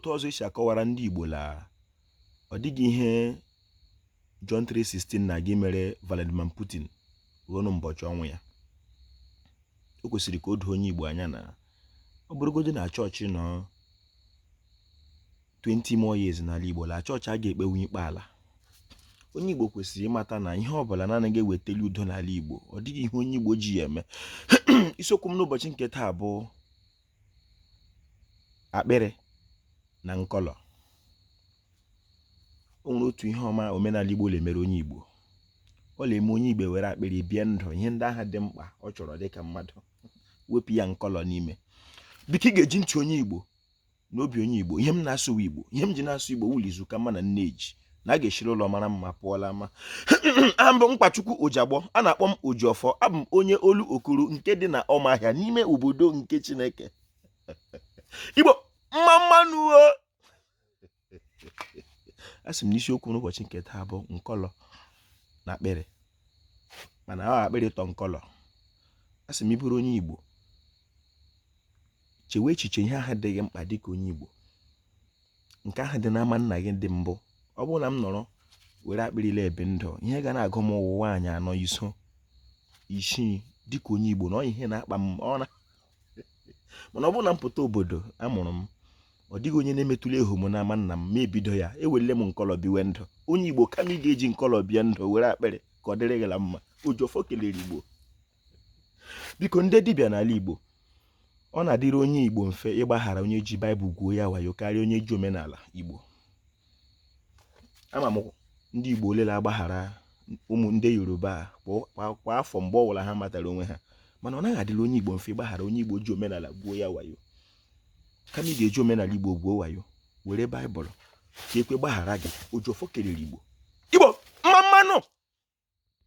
otu ọzọ esi akọwara ndị Igbo la ọ dịghị ihe John 3:16 na-aga imere Vladimir Putin ruo n'ụbọchị ọnwụ ya. O kwesịrị ka o doo onye Igbo anya na ọ bụrụgodị na chọọchị nọ 20 more years n'ala Igbo, la chọọchị a ga-ekpewu ikpe ala. Onye Igbo kwesịrị ịmata na ihe ọbụla na-anaghị ewetali udo n'ala Igbo, ọ dịghị ihe onye Igbo ji ya eme. Isiokwu m n'ụbọchị nke taa bụ akpịrị na nkọlọ. O nwere otu ihe ọma omenala Igbo na-emere onye Igbo. Ọ na-eme onye Igbo were akpịrị bie ndụ, ihe ndị ahụ dị mkpa ọ chọrọ dịka mmadụ, wepụ ya nkọlọ n'ime. Biko, ị ga-eji ntị onye Igbo na obi onye Igbo. Ihe m na-asụ Igbo, ihe m ji na-asụ Igbo wụlụ izu ka mma na nneji na a ga-eshiri ụlọ mara mma pụọla ama. Aha m bụ Mkpachukwu Ojiagbọ, a na-akpọ m Ojiọfọ. Abụ m onye olu okoro nke dị na Ọmahịa n'ime obodo nke Chineke. Igbo mma mma nụ o. A sị m n'isiokwu n'ụbọchị nke taa bụ nkọlọ na akpịrị, mana ọ akpịrị tọ nkọlọ. A sị m, ị bụrụ onye Igbo, chewe echiche ihe ahụ dị gị mkpa dịka onye Igbo, nke ahụ dị n'ama nna gị dị mbụ. Ọ bụrụ na m nọrọ were akpịrị ebi ndụ, ihe ga na-agụ m ụwa nwaanyị anọ iso isii dịka onye Igbo na ọ ihe na-akpa m ọ na. Mana ọ bụrụ na m pụta obodo a mụrụ m, ọ dịghị onye na-emetụla ehu m n'ama nna m, ma ebido ya ewelele m nkọlọ biwe ndụ. Onye Igbo, kama ị ga-eji nkọlọ bie ndụ, were akpịrị ka ọ dịrị gị la mma. Ojiọfọ kelere Igbo. Biko, ndị dibịa n'ala Igbo, ọ na-adịrị onye Igbo mfe ịgbaghara onye ji Baịbụl gwuo ya wayo karịa onye ji omenala Igbo. Ama m ndị Igbo ole na-agbaghara ụmụ ndị Yoruba kwa afọ mgbe ọbụla ha matara onwe ha, mana ọ naghị adịrị onye Igbo mfe ịgbaghara onye Igbo ji omenala gwuo ya wayo. Kama ị ga-eji omenala Igbo gwuo wayo, were Baịbụl ka ekwe gbaghara gị. Ojiọfọ kelere Igbo.